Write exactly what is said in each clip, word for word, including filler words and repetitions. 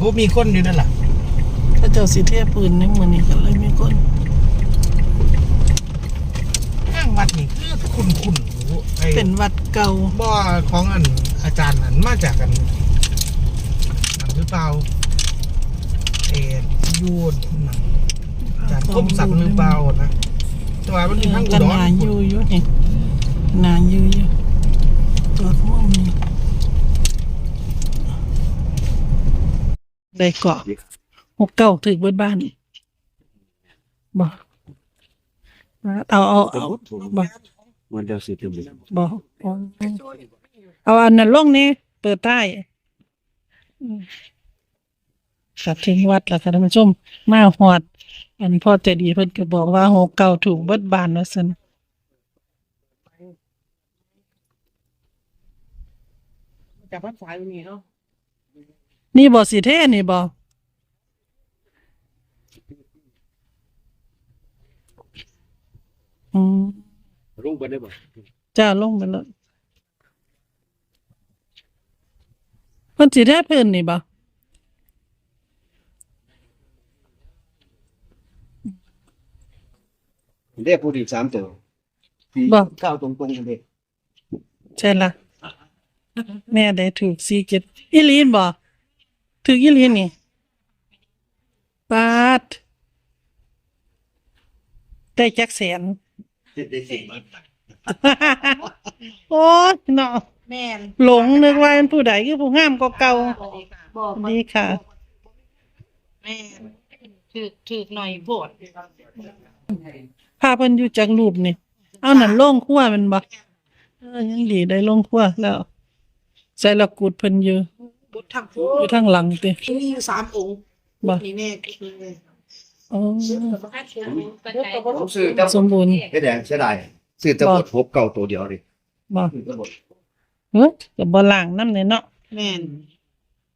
บ่มีคนอยู่นั่นล่ะ เขาเจ้าสิเทพื้นในมื้อนี้ก็เลยมีคน ทางวัดนี่คือคุ้นๆ หูไอ้ เป็นวัดเก่า บ่ ของอันอาจารย์อันมาจากอัน อันหรือเปล่า เอ่อ อยู่นั่น อาจารย์คมสันหรือเปล่านะ แต่ว่ามันอยู่ทางอุดร เออ ก็น่าอยู่อยู่นี่ น่าอยู่อยู่ ตรวจห้องนี่ ได้เกาะ หกเก้า ถืกเบิดบ้าน บ่ เอา เอา เอา บ่ มันเดียวสิเต็มเลย บ่ เอาอันนั้นลงนี่ เปิดท้าย อืม ค่ะ ถึงวัดแล้วค่ะท่านผู้ชม มาฮอด อันพ่อใจดีเพิ่นก็บอกว่า หกเก้า ถูกเบิดบ้านว่าซั่น จับพรรษาอยู่นี่เนาะ นี่บ่สิเทนี่บ่ อืม ลงไปได้บ่ จ้า ลงไปแล้ว เพิ่นสิเทพื้นนี่บ่ เรียกผู้ถือสามตัว บ่ สี่เก้าตรงๆ เลย ใช่ละ แม่ได้ถูก สี่เจ็ด อีหลีบ่ ถูกอีหลีนี่ ปาด ได้จักแสน ได้สิบบาท โอ้ยเนาะ แม่น หลงนึกว่าเป็นผู้ใด คือผู้งามกว่าเก่า บอก ดีค่ะ แม่น ถูก ถูกหน่อยโพด พาเพิ่นอยู่จักรูปนี่ เอานั่นลงครัวแม่นบ่ เออ ยังดีได้ลงครัวแล้ว ใส่ละกุดเพิ่นอยู่ กุดทาง อยู่ทางหลังติ มีอยู่สามองค์ บ่ นี่แม่กุดนี่แม่ อ๋อ ผมซื้อแต่ สมบูรณ์ เฮ็ดหยังเสียดาย ซื้อแต่บท บ่ หกเก้าตัวเดียวนี่ บ่ ซื้อแต่บท เฮ้ย ก็บ่ล้างนำเลยเนาะ แม่น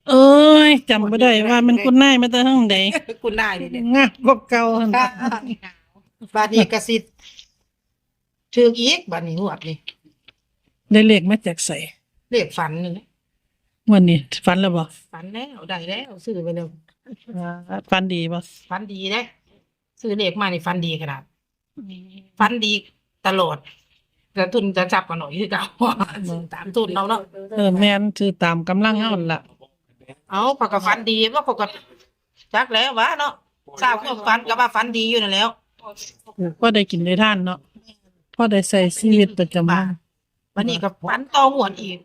เอ้ย จำบ่ได้ว่ามันคุณนายมาแต่ทางใด คุณนายนี่แหละ งามกว่าเก่าหั่นน่ะ บาดนี้ก็สิ ถืกอีก บาดนี้งวดนี้ ได้เลขมาจากไส เลขฝันนี่แหละ งวดนี้ฝันแล้วบ่ ฝันแล้ว ได้แล้ว ซื้อไปแล้ว อ่า ฝันดีบ่ ฝันดีเด้ ซื้อเลขมานี่ฝันดีขนาด อืม ฝันดีตลอด แต่ทุนจะจับกันหน่อยคือเก่า ซื้อตามทุนเราเนาะ เออ แม่น ซื้อตามกำลังเฮาหั่นล่ะ เอา ข้อยก็ฝันดี ว่าข้อยก็จักแล้ววะเนาะ ทราบความฝันก็ว่าฝันดีอยู่นั่นแหล้ว พอได้กินได้ทานเนาะ พอได้ใช้ชีวิตประจำวัน วันนี้ก็ฝันต่องวดอีก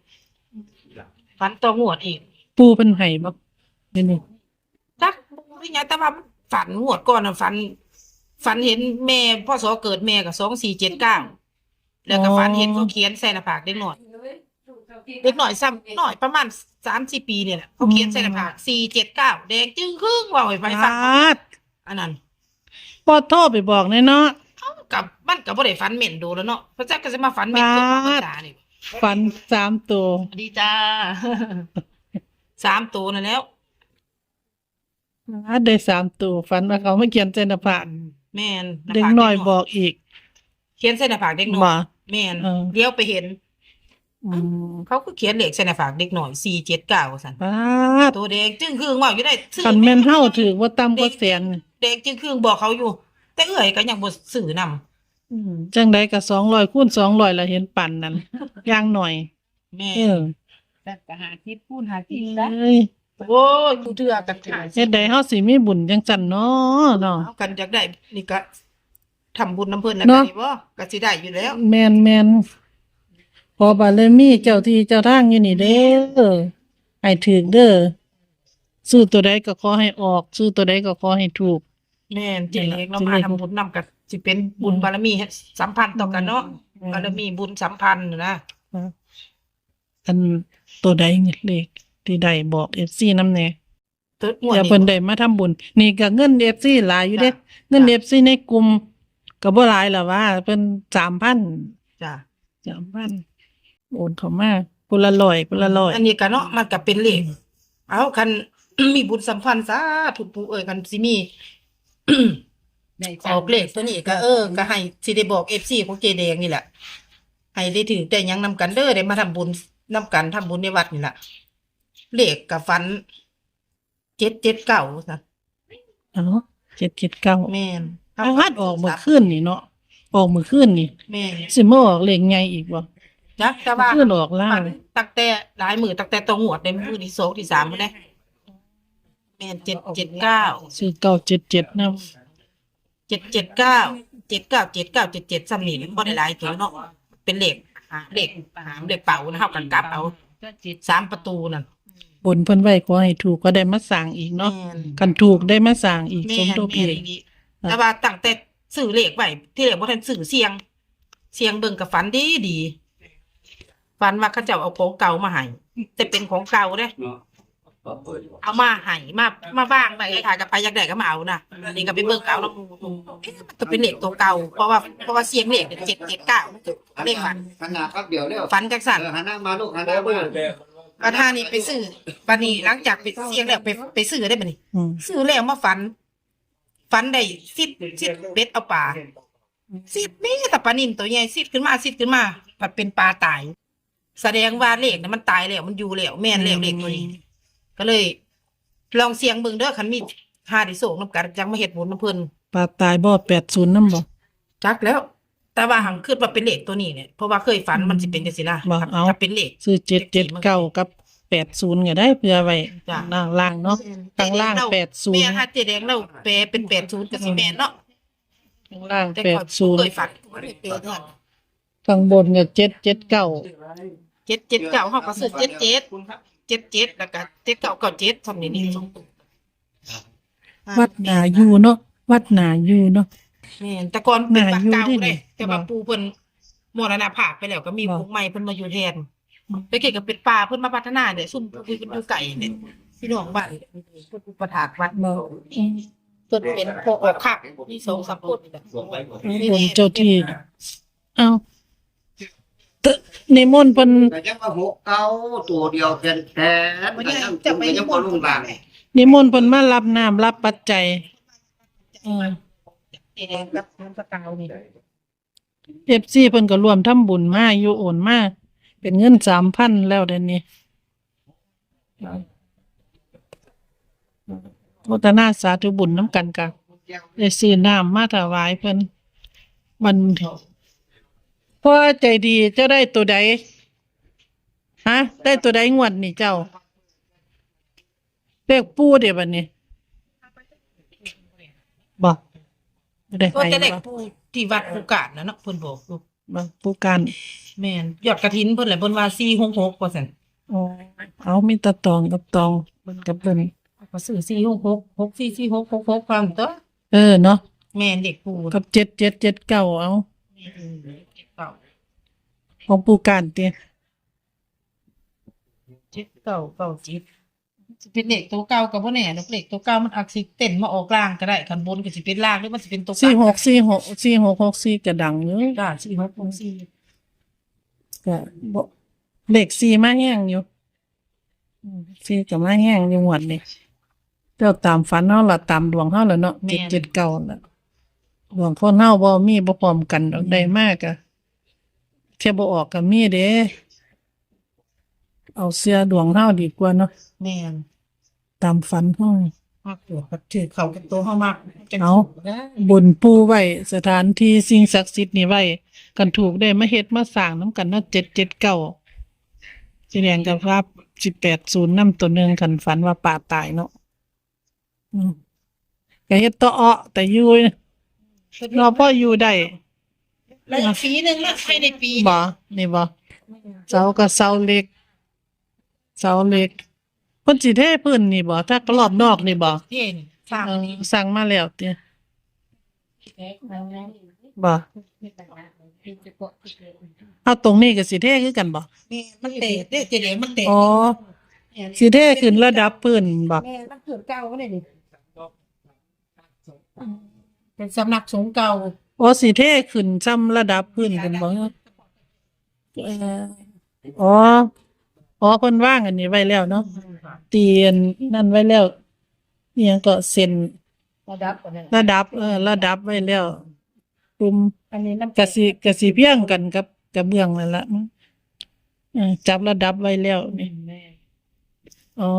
ฝันต่องวดอีก ปู่เพิ่นให้บ่ เดี๋ยวนี้ จักบ่รู้หยัง แต่ว่ามันฝันงวดก่อนน่ะ ฝัน ฝันเห็นแม่ พ.ศ. เกิดแม่ก็ สองสี่เจ็ดเก้า แล้วก็ฝันเห็นเขาเขียนใส่หน้าผากเด็กน้อย เด็กน้อยซ้ำน้อยประมาณสามสี่ปีนี่แหละ เขาเขียนใส่หน้าผาก สี่เจ็ดเก้า แดงจึ่งครึ่ง เว้าให้ไผฟัง ปาด อันนั้น บ่โทรไปบอกแน่เนาะ เอ้า กับมันก็บ่ได้ฝันแม่นโดนแล้วเนาะ พระเจ้าก็สิมาฝันแม่น ปาด ตัวธรรมดานี่ ฝันสามตัว ดีจ้า สามตัวนั่นแหล้ว อ่า ได้สามตัว ฝันว่าเขามาเขียนใส่หน้าผาก อืม แม่น เด็กน้อย หน้าผากเด็กน้อย บอกอีก เขียนใส่หน้าผากเด็กน้อย บ่ แม่น เออ เดี๋ยวไปเห็น อืม เขาคือเขียนเลขใส่หน้าผากเด็กน้อย สี่เจ็ดเก้า ว่าซั่น ป๊าด ตัวแดงจึ่งครึ่ง เว้าอยู่ได้ ซื้อ คันแม่นเฮาถืกบ่ต่ำกว่าแสน แดงจึ่งครึ่ง บอกเขาอยู่ แต่เอื้อยก็ยังบ่ซื้อนำ อืม จั่งใดก็สองร้อยคูณสองร้อยละ เห็นปานนั้น อย่างน้อย แม่น เออ จักก็ห้าสิบคูณห้าสิบซะ เอ้ย โอ้ย อยู่เทื่อกันค่ะ เฮ็ดใดเฮาสิมีบุญจั่งซั่นเนาะ เนาะ เอากันอยากได้ นี่ก็ทำบุญนำเพิ่นแล้ว เนาะ ก็ได้บ่ ก็สิได้อยู่แล้ว แม่นๆ ขอบารมีเจ้าที่เจ้าทางอยู่นี่เด้อ ให้ถืกเด้อ ซื้อตัวใดก็ขอให้ออก ซื้อตัวใดก็ขอให้ถูก แม่น เจ๊เล็กเนาะ นั่นล่ะ มาทำบุญนำ ก็สิเป็นบุญ อืม บารมีสัมพันธ์ต่อกันเนาะ อืม บารมีบุญสัมพันธ์น่ะนะ อืม อันตัวใดเลขที่ได้บอกเอฟซีนำแหน่ ตัวงวดนี้ เดี๋ยวเพิ่นได้มาทำบุญ นี่ก็เงินเอฟซีหลายอยู่เด้ จ้ะ เงิน จ้ะ เอฟซีในกลุ่มก็บ่หลายล่ะว่า เพิ่นสามพัน จ้ะ สามพัน โอนเข้ามา คนละร้อย คนละร้อย อันนี้ก็เนาะ มันก็เป็นเลข เอา คัน มีบุญสัมพันธ์ สาธุปู่เอ้ย คันสิมี ได้ ออกเลขตัวนี้ก็ เออ ก็ให้สิได้บอกเอฟซีของเจ๊แดงนี่แหละ ให้ได้ถืกได้หยังนำกันเด้อ ได้มาทำบุญนำกัน ทำบุญในวัดนี่ล่ะ เลขก็ฝัน เจ็ดเจ็ดเก้า ซะ เอ้า เจ็ดเจ็ดเก้า แม่น เอา พัดออกมื้อคืนนี่เนาะ ออกมื้อคืนนี่ แม่น สิมาออกเลขใหญ่อีกบ่ จัก แต่ว่า มื้อคืนออกลาว ตั้งแต่หลายมื้อ ตั้งแต่ต่องวดในมื้อที่สองที่สามพุ้นเด้ แม่น เจ็ดเจ็ดเก้า ซื้อ เก้าเจ็ดเจ็ด นำ เจ็ดเจ็ดเก้า เจ็ดเก้าเจ็ด เก้าเจ็ดเจ็ด ซ้ำนี่ มันบ่ได้หลายตัวเนาะ เป็นเลขหา เลขหาม เลขเป๋านะ เฮาก็กลับเอา สามประตูนั่น บนเพิ่นไว้ขอให้ถูก ก็ได้มาสร้างอีกเนาะ แม่น คันถูกได้มาสร้างอีก แม่น สมทบ แม่น อีก อีหลี อ่ะ แต่ว่าตั้งแต่ซื้อเลขไว้ ที่แรกบ่ทันซื้อ เสี่ยง เสี่ยงเบิ่งก็ฝันดีดี ฝันว่าเขาเจ้าเอาของเก่ามาให้ แต่เป็นของเก่าเด้ เนาะ เอามาให้ มา มาวางไว้ ขายกับไผอยากได้ก็มาเอานะ อันนี้ก็ไปเบิ่งเอาเนาะ เอ๊ะ มันก็เป็นเลขตัวเก่า เพราะว่า เพราะว่าเสี่ยงเลขเนี่ย เจ็ดเจ็ดเก้า มันก็เลขฝัน หันหน้าครับเดี๋ยวเร็ว ฝันจังซั่น เออ หันหน้ามาลูก หันหน้ามา บัดท่านี้ไปซื้อ บัดนี้หลังจากไปเสี่ยงแล้ว ไป ไปซื้อได้บัดนี้ อืม ซื้อแล้วมาฝัน ฝันได้ซิด ซิดเบ็ดเอาปลา ซิดมีแต่ปลานิลตัวใหญ่ ซิดขึ้นมา ซิดขึ้นมา บัดเป็นปลาตาย แสดงว่าเลขน่ะมันตายแล้ว มันอยู่แล้ว แม่นแล้ว อืม เลขตัวนี้ ก็เลย ลองเสี่ยงเบิ่งเด้อ คันมี หาได้โชคนำกัน จั่งมาเฮ็ดบุญนำเพิ่น ปลาตายบ่ แปดศูนย์ นำบ่ จักแล้ว แต่ว่าหังคิดว่าเป็นเลขตัวนี้เนี่ย เพราะว่าเคยฝัน อืม มันสิเป็นจั่งซี้นะ บ่ ถ้า เอา ถ้าเป็นเลข ซื้อ เจ็ดเจ็ดเก้า กับ แปดศูนย์ ก็ได้ เผื่อไว้ จ้ะ ล่างๆ เนาะ แม่น ข้างล่าง เจ๊แดงเล่า แปดศูนย์ แม่น ถ้าเจ๊แดงเล่าแปลเป็น แปดศูนย์ ก็สิแม่นเนาะ ข้างล่าง แต่ข้อย แปดศูนย์ บ่เคยฝัน บ่ได้แปลเด้อ ข้างบนก็ เจ็ดเจ็ดเก้า เจ็ดเจ็ดเก้า เฮาก็ซื้อ เจ็ดเจ็ด เจ็ดเจ็ด แล้วก็ เจ็ดเก้าเก้าเจ็ด ซ่ำนี่ นี่ อืม สองตัว วัดหน้าอยู่เนาะ วัดหน้าอยู่เนาะ แม่น แต่ก่อนเป็นวัดเก่าเด้ หน้าอยู่เด้ แต่ว่า บ่ ปู่เพิ่นมรณภาพไปแล้ว ก็มี บ่ พวกใหม่เพิ่นมาอยู่แทน อืม แต่กี้ก็เป็นป่า เพิ่นมาพัฒนาเด้ ซุมผู้เพิ่นอยู่ไกลเนี่ย พี่น้องบ้านเพิ่นอุปถากวัด บ่ อืม เพิ่นเป็นพ่อออกคัก มีสองสามคนนี่แหละ อืม องค์เจ้าที่ เอ้า นิมนต์เพิ่น ก็ยังว่า หกเก้า ตัวเดียวแท้ๆ มันยัง ก็ยัง จะไป ก็ยังบ่ลงล่าง นิมนต์เพิ่นมารับน้ำรับปัจจัย อืม เองกับน้ำสกาวนี่ เอฟซี เพิ่นก็ร่วมทำบุญมาอยู่ โอนมา เป็นเงิน สามพัน แล้วเดี๋ยวนี้ โมทนาสาธุบุญนำกันกะ ได้ซื้อน้ำมาถวายเพิ่น มัน พ่อใจดี เจ้าได้ตัวใด ฮะ ได้ตัวใดงวดนี่เจ้า เลขปู่เด้บัดนี้ บ่ ได้ ก็ ให้ แต่เลข บ่ ปู่ที่วัดปู่กาดนะเนาะ เพิ่นบอกอยู่ บ่ ปู่กาด แม่น ยอดกฐินเพิ่นแหละ เพิ่นว่า สี่หกหก ว่าซั่น อ๋อ เอา มีแต่ตองกับตอง เพิ่นกับเพิ่น ก็ซื้อ สี่หกหก หกสี่สี่หก หกหก พันตัว เออเนาะ แม่น เลขปู่ กับ เจ็ดเจ็ดเจ็ดเก้า เอา อืม เก้า ของปู่กาดติ เจ็ดเก้าเก้าเจ็ด สิเป็นเลขตัวเก่าก็บ่แน่ดอก เลขตัวเก่ามันอาจสิเต้นมาออกล่างก็ได้ คันบนก็สิเป็นล่าง หรือมันสิเป็นตัวกลับ สี่หก สี่หก สี่หกหกสี่ ก็ดังอยู่ จ้า สี่หกหกสี่ ก็บ่ เลขสี่มาแฮงอยู่ อืม สี่ก็มาแฮงอยู่งวดนี้ เจ้าตามฝันเฮาล่ะ ตามดวงเฮาล่ะเนาะ แม่น เจ็ดเจ็ดเก้าน่ะ ดวงคนเฮาบ่มีบ่พร้อมกันดอก อืม ได้มาก็ เทื่อบ่ออกก็มีเด้ เอาเชื่อดวงเฮาดีกว่าเนาะ แม่น ตามฝันเฮา มักตัวก็ถือเข้ากับตัวเฮามัก จัง เอา สิได้ บนปู่ไว้ สถานที่สิ่งศักดิ์สิทธิ์นี่ไว้ คันถูกได้มาเฮ็ดมาสร้างนำกันเนาะ เจ็ดเจ็ดเก้า สิแดงกับว่า สิบแปดศูนย์ นำตัวหนึ่ง คันฝันว่าปลาตายเนาะ อืม ก็เฮ็ดต่อเอ้อแต่อยู่ เนาะ พออยู่ได้ แล้วอีกปีหนึ่งเนาะ ภายในปี บ่ นี่บ่ เสาก็เสาเหล็ก เสาเหล็ก เพิ่นสิเทพื้นนี่บ่ ถ้ารอบนอกนี่บ่ เทนี่ สร้าง เออ นี่ สร้างมาแล้วติ บ่ เอาตรงนี้ก็สิเทคือกันบ่ แม่น มันแตกเด้ เจ๊แดง มันแตก อ๋อ สิเทขึ้นระดับพื้นบ่ แม่น มันขึ้นเก่าเลยนี่ เป็นสำนักสงฆ์เก่า อ๋อ สิเทขึ้นส่ำระดับพื้นเป็นบ่ เอ่อ อ๋อ อ๋อ เพิ่นวางอันนี้ไว้แล้วเนาะ เตียนนั่นไว้แล้ว อิหยังก็เส้น ระดับอันนั้น ระดับ เออ ระดับไว้แล้ว กลุ่ม อันนี้มัน กะสิ กะสิเพียงกันกับกระเบื้องนั่นละ เออ จับระดับไว้แล้วนี่ แม่น อ๋อ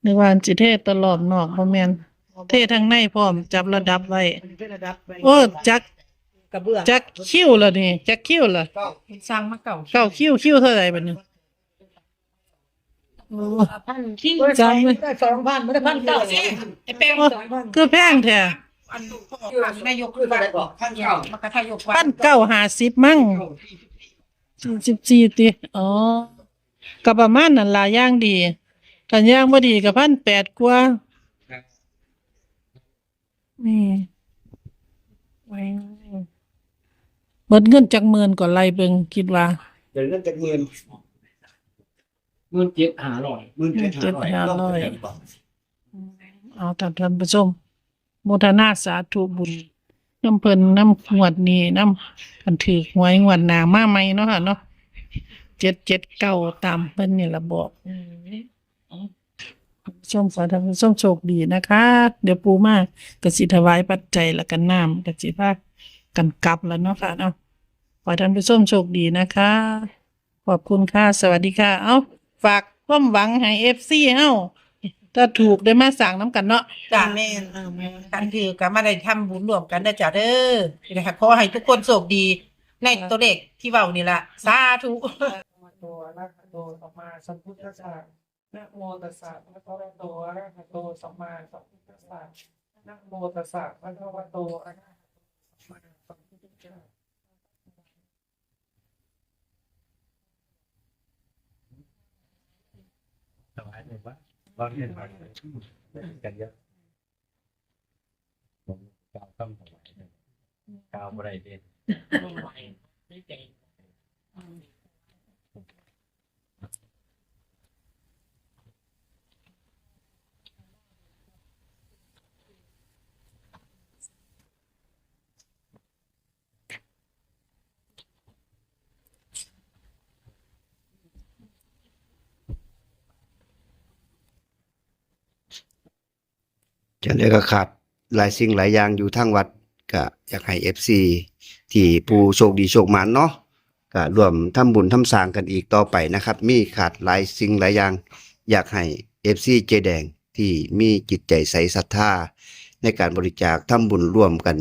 นึกว่าสิเทแต่รอบนอก บ่แม่น เททางในพร้อม จับระดับไว้ เป็นระดับไป โอ้ จัก กระเบื้อง จักคิวแล้วนี่ จักคิวแล้ว เก้า สร้างมาเก้า เก้าคิว คิวเท่าไหร่บัดนี้ โอ้ พัน คิว จำเลย ได้สองพัน ไม่ได้พันเก้า ไอ้แป้ง สองพัน คือแพงแท้ อันนายกคือว่า พันเก้า มันก็ทายกว่า พันเก้าห้าสิบมั้ง สี่สิบสี่ ติ อ๋อ ก็ประมาณนั้นล่ะ อย่างดี คันอย่างบ่ดีก็พันแปดกว่า ครับ นี่ ไว้ เบิดเงินจักหมื่นก็ไล่เบิ่ง คิดว่า เดี๋ยวเงินจักหมื่น หมื่นเจ็ดห้าร้อย หมื่นเจ็ดห้าร้อย หมื่นเจ็ดห้าร้อย เอา ท่านผู้ชม โมทนาสาธุบุญนำเพิ่น นำงวดนี้นำ คันถืกหวยงวดหน้ามาใหม่เนาะค่ะเนาะ เจ็ดเจ็ดเก้า ตามเพิ่นนี่ล่ะบอก อืม ท่านผู้ชม ขอให้ท่านผู้ชมโชคดีนะคะ เดี๋ยวปู่มาก็สิถวายปัจจัยแล้วก็น้ำ ก็สิพากันกลับแล้วเนาะค่ะเนาะ ขอให้ท่านผู้ชมโชคดีนะคะ ขอบคุณค่ะ สวัสดีค่ะ เอ้า ฝากความหวังให้ เอฟซี เฮา ถ้าถูกได้มาสร้างนำกันเนาะ จ้ะ แม่น เออ แม่น คันถืกก็มาได้ทำบุญร่วมกันเด้อจ้ะเด้อ นี่นะคะ ขอให้ทุกคนโชคดี ในตัวเลขที่เว้านี่ล่ะ สาธุ อะระหะโต สัมมาสัมพุทธัสสะ นะโมตัสสะ ภะคะวะโต อะระหะโต สัมมาสัมพุทธัสสะ นะโมตัสสะ ภะคะวะโต อะระหะโต สัมมาสัมพุทธัสสะ ถวายเลยว่า เราเรียนมากันเยอะ ผมกล่าวคำถวายเลย กล่าวบ่ได้เด้ จังใดก็ขาดหลายสิ่งหลายอย่างอยู่ทางวัด ก็อยากให้ เอฟซี ที่ผู้โชคดีโชคหมานเนาะ ก็ร่วมทำบุญทำสร้างกันอีกต่อไปนะครับ มีขาดหลายสิ่งหลายอย่าง อยากให้ เอฟซี เจ๊แดงที่มีจิตใจใสศรัทธา ในการบริจาคทำบุญร่วมกัน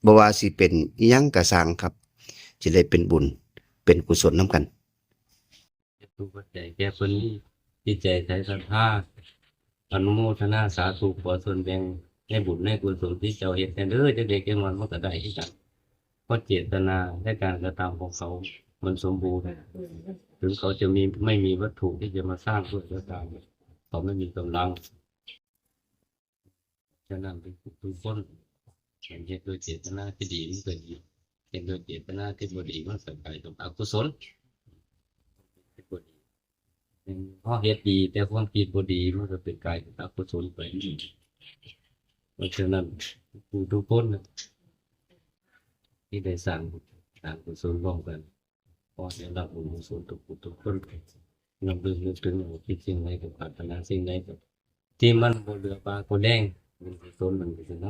บ่ว่าสิเป็นอิหยังก็ซ่างครับ จะได้เป็นบุญเป็นกุศลนำกัน เฮ็ดทุกปัจจัยแก่เพิ่นมีจิตใจใสศรัทธา อนุโมทนาสาธุ ขอส่วนแบ่งในบุญในกุศลที่เจ้าเฮ็ดแน่เด้อ จักเล็กจักน้อยมันก็ได้คือกัน เพราะเจตนาและการกระทำของเขามันสมบูรณ์ ถึงเขาจะมี ไม่มีวัตถุที่จะมาสร้างด้วยก็ตาม เขาไม่มีกำลัง ฉะนั้นทุกๆคน เฮ็ดด้วยเจตนาที่ดีมันก็ดี เฮ็ดด้วยเจตนาที่บ่ดีมันก็กลายเป็นอกุศล เป็นบ่ดี เฮาเฮ็ดดีแต่ความคิดบ่ดีมันก็เป็นกลายเป็นอกุศลไป เพราะฉะนั้นทุกๆคนน่ะ ที่ได้สร้างบุญสร้างกุศลร่วมกัน ขอให้ได้รับบุญกุศลทุกผู้ทุกคน นำลึกนึกถึงคิดสิ่งใดก็ปรารถนาสิ่งใดก็ ที่มันบ่เหลือปลาก็แดง บุญกุศลมันก็สิน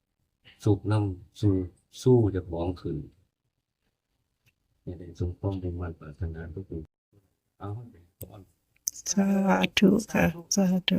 ำ สุขนำสู่ สู่เจ้าของขึ้น ให้ได้สมความมุ่งมั่นปรารถนาทุกผู้ เอา สาธุค่ะ สาธุ